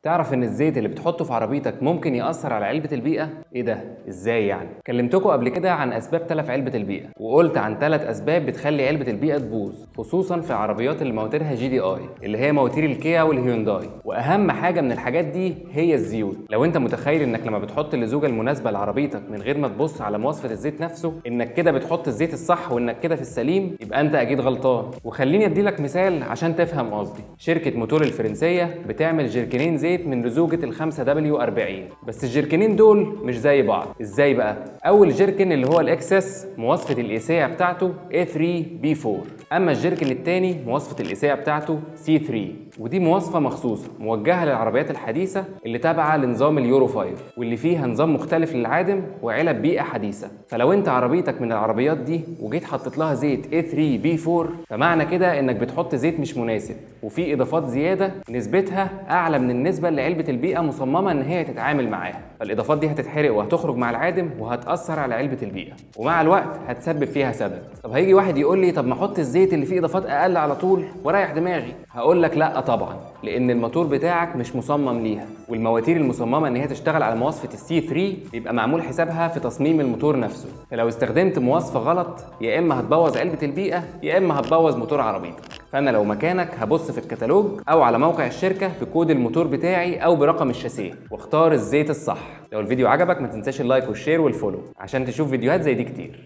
تعرف ان الزيت اللي بتحطه في عربيتك ممكن يأثر على علبة البيئة؟ ايه ده؟ ازاي يعني؟ كلمتكم قبل كده عن اسباب تلف علبة البيئة، وقلت عن 3 اسباب بتخلي علبة البيئة تبوظ، خصوصا في العربيات اللي مواتيرها GDI اللي هي مواتير الكيا والهيونداي. واهم حاجة من الحاجات دي هي الزيوت. لو انت متخيل انك لما بتحط اللزوجة المناسبة لعربيتك من غير ما تبص على مواصفة الزيت نفسه انك كده بتحط الزيت الصح وانك كده في السليم، يبقى انت اكيد غلطان. وخليني اديلك مثال عشان تفهم قصدي. شركة موتور الفرنسية بتعمل جيركنين زيت من لزوجة ال 5W40، بس الجيركنين دول مش زي بعض. ازاي بقى؟ اول جيركن اللي هو ال XS مواصفة الإساءة بتاعته A3B4، اما الجيركن الثاني مواصفة الإساءة بتاعته C3، ودي مواصفة مخصوصة موجهة للعربيات الحديثة اللي تابعة لنظام اليورو 5 واللي فيها نظام مختلف للعادم وعلب بيئة حديثة. فلو انت عربيتك من العربيات دي وجيت حطيت لها زيت A3B4، فمعنى كده انك بتحط زيت مش مناسب وفي اضافات زيادة نسبتها اعلى من النسبة اللي علبة البيئة مصممة ان هي تتعامل معاها. فالاضافات دي هتتحرق وهتخرج مع العادم وهتأثر على علبة البيئة، ومع الوقت هتسبب فيها سدد. طب هيجي واحد يقول لي طب ما احط الزيت اللي فيه اضافات اقل على طول واريح دماغي. هقول لك لا طبعا، لان الموتور بتاعك مش مصمم ليها، والمواتير المصممه ان هي تشتغل على مواصفه ال C3 بيبقى معمول حسابها في تصميم الموتور نفسه. فلو استخدمت مواصفه غلط يا اما هتبوظ علبة البيئة يا اما هتبوظ موتور عربيتك. فانا لو مكانك هبص في الكتالوج او على موقع الشركة بكود الموتور بتاعي او برقم الشاسيه واختار الزيت الصح. لو الفيديو عجبك ما تنساش ال like وال share وال follow عشان تشوف فيديوهات زي دي كتير.